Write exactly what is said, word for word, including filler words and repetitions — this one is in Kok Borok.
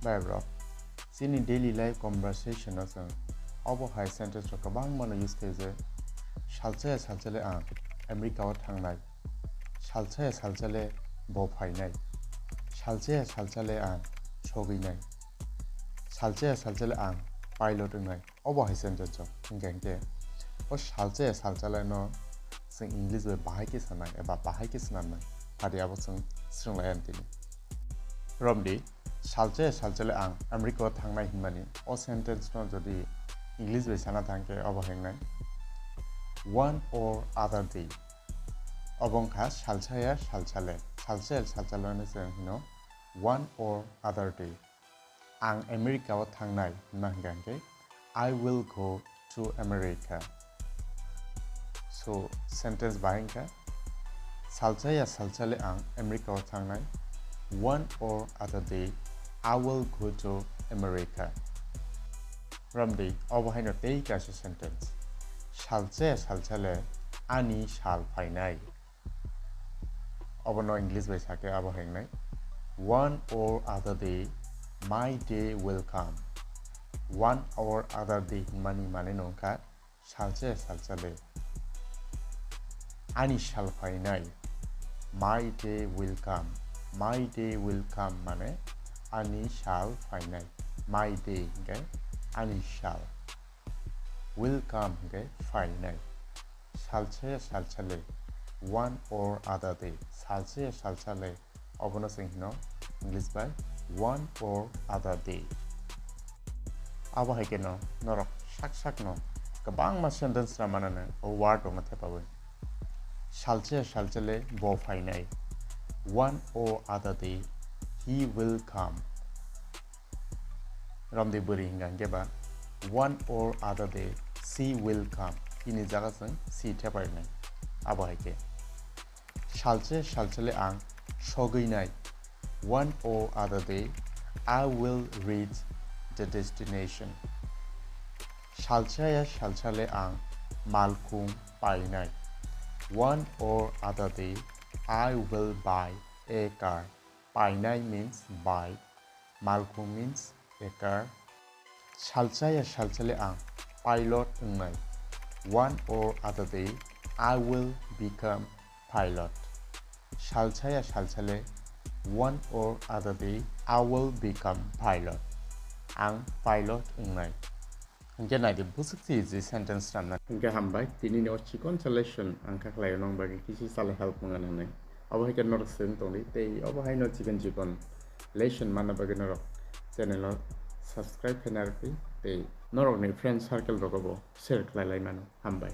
Bai bro, chini daily life conversation o chwng obo hai sentence rok kwbangma no use khaio je, salchaya salchale ang America o thangnai, salchaya salchale bo phainai, salchaya salchale ang sogwinai, salchaya salchale ang pilot wngnai. Obo hai sentence o hingkha hingkhe o salchaya salchale no chwng English bai bahai khe sanai eba bahai khe swnamnai, phadi abo chwng swrwnglai ani tini. Romdi, salchaya salchale ang America o thangnai hinmani o sentence no jodi English bai sana thangkhe obo hingnai, one or other day. Obo wngkha salchaya salchale, salchaya salchale no chwng hino one or other day. Ang America o thangnai hinma hingkha hingkhe I will go to America. So sentence bahai hingkha, salchaya salchale ang America o thangnai, one or other day I will go to America. Romdi, obo haino tei kaisa sentence, salchaya salchale ani sal phainai. Obono English bai sakhe abo hingnai, one or other day my day will come. One or other day hinmani mane no wngkha salchaya salchale ani sal phainai. My day will come. My day will come mane ani sal phainai. My day hingkhe ani sal. Will come hingkhe phainai. Salchaya salchale, one or other day. Salchaya salchale, obono chwng hino English bai one or other day. Abo hai kheno norok sak sakno kwbangma sentence rok manano o word rokno thepawi. Salchaya salchale bo phainai. One or other day he will come. Romdi bwrwi hingkha hingkhe ba, one or other day she will come. Ini jaga chwng she thepainai. Abo hai khe, salchaya salchale ang sogwinai. One or other day I will reach the destination. Salchaya salchale ang malkhung painai. One or other day I will buy a car. Painai means buy. Malkhung means a car. Salchaya salchale ang pilot wngnai. One or other day I will become pilot. Salchaya salchale, one or other day I will become pilot. Ang pilot wngnai. Hingkhe naidi, bwswk si easy sentence ramna. Hingkhe hambai, tinini o chikon sa lesson ang kha khlaio nong bagwi kisi sale help wngna nangnai. Obo hai khe norok swng tongdi tei obo haino chikon chikon lesson manna bagwi norok channel o subscribe khaina rwphi tei norokni friend circle rogobo share khlai lai mano. Hambai.